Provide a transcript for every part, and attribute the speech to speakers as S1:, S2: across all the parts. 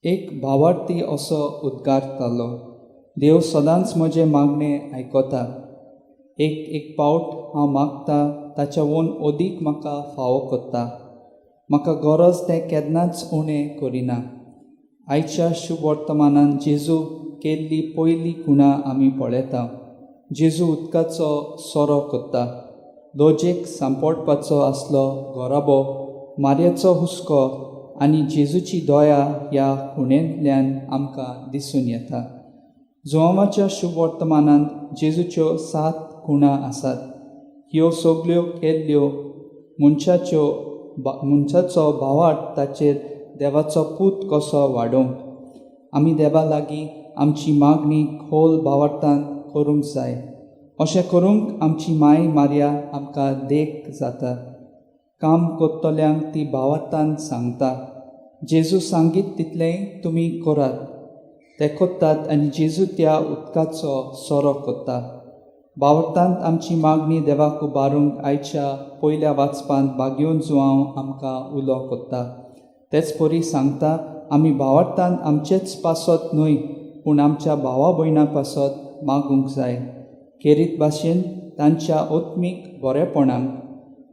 S1: एक भावार्थी असो उद्गारतालो, देव सदांच म्हजें मागणें आयकता. एक एक पावट हांव मागता ताच्या वोन अदीक म्हाका फावो कोत्ता. म्हाका गरज तें केन्नाच उणें करिना. आयच्या शुभवर्तमानान जेजू केल्ली पयली खुणा आमी पळयता. जेजू उदकाचो सोरो कोत्ता. लजेक सांपडपाचो आसलो घराबो, मारयेचो हुस्को आनी जेजूची दया ह्या खुणेंतल्यान आमकां दिसून येता. जुवांवाच्या शुभवर्तमानांत जेजूच्यो सात खुणा आसात. ह्यो सगल्यो केल्ल्यो मनशाच्यो मनशाचो भावार्थ ताचेर देवाचो पूत कसो वाडोवंक. आमी देवा लागीं आमची मागणी खोल भावार्थान करूंक जाय. अशें करूंक आमची माय मारया आमकां देख जाता. काम करतल्यांक ती भावार्थान सांगता, जेजू सांगीत तितलेंय तुमी करात. ते कोत्तात आनी जेजू त्या उदकाचो सोरो कोत्ता. भावार्थांत आमची मागणी देवाक उबारूंक आयच्या पयल्या वाचपांत बागयोन जुवांव आमकां उलो कोत्ता. तेच परी सांगता, आमी भावार्थान आमचेच पासत न्हय पूण आमच्या भावा भयणां पासत मागूंक जाय, खेरीत भाशेन तांच्या आत्मीक बरेपणाक.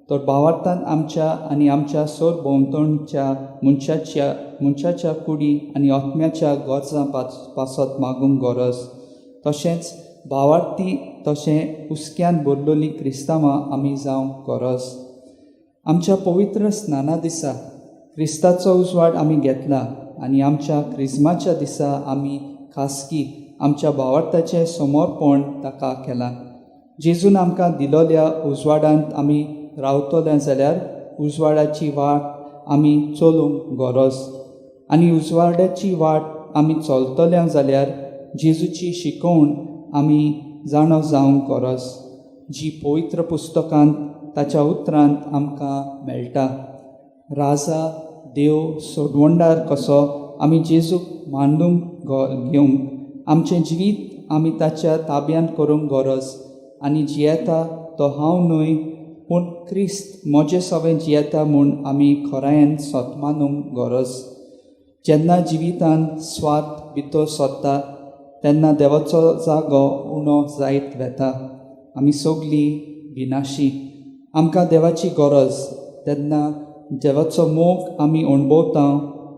S1: तर भावार्थान आमच्या आनी आमच्या सरभोंवतणच्या मनशाच्या कुडी आनी आत्म्याच्या गरजां पासत मागूंक गरज. तशेंच भावार्थी तशें हुस्क्यान भरलेलीं क्रिस्तांवां आमी जावंक गरज. आमच्या पवित्र स्नाना दिसा क्रिस्ताचो उजवाड आमी घेतला आनी आमच्या क्रिज्माच्या दिसा आमी खासगी आमच्या भावार्थाचें समर्पण ताका केलां. जेजून आमकां दिलोल्या उजवाडांत आमी रावतले जाल्यार उजवाडाची वाट आमी चलूंक गरज. आनी उजवाडाची वाट आमी चलतले जाल्यार जेजूची शिकवण आमी जाणो जावंक गरज, जी पवित्र पुस्तकांत ताच्या उतरांत आमकां मेळटा. राजा देव सोडवणदार कसो आमी जेजूक मांडूंक घेवंक आमचें जिवीत आमी ताच्या ताब्यांत करूंक गरज. आनी जियेता तो हांव न्हय पूण क्रिस्त म्हजे सवें जियेता म्हूण आमी खरायेन सत मानूंक गरज. जेन्ना जिवितांत स्वार्थ भितर सरता तेन्ना देवाचो जागो उणो जायत वता. आमी सगलीं विनाशी. आमकां देवाची गरज. तेन्ना देवाचो मोग आमी अणभवता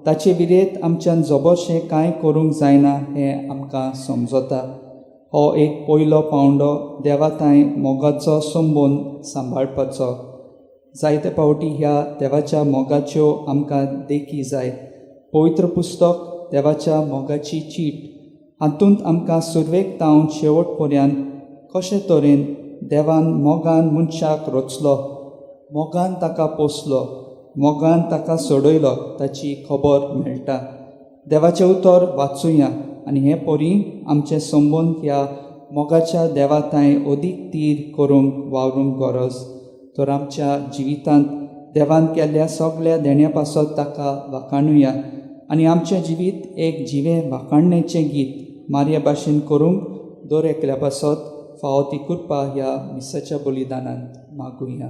S1: ताचे विरेत आमच्यान जबरशें कांय करूंक जायना हें आमकां समजता. हो एक पयलो पावंडो देवा थांय मोगाचो संबंद सांबाळपाचो. जायते फावटी ह्या देवाच्या मोगाच्यो आमकां देखी जाय. पवित्र पुस्तक देवाच्या मोगाची चीट हातूंत आमकां सुरवेक तावन शेवट पर्यंत कशे तरेन देवान मोगान मनशाक रचलो, मोगान ताका पोसलो, मोगान ताका सोडयलो ताची खबर मेळटा. देवाचें उतर वाचुया आनी हे परी आमचे संबंद ह्या मोगाच्या देवा थांय अदीक तीर करूंक वावरूंक गरज. तर आमच्या जिवितांत देवान केल्ल्या सगळ्या देण्या पासत ताका वाखाणुया आनी आमचें जिवीत एक जिवें वाखाणण्याचें गीत मारया भाशेन करूंक दर एकल्या पासत फावो ती कृपा ह्या मिसाच्या बलिदानान मागुया.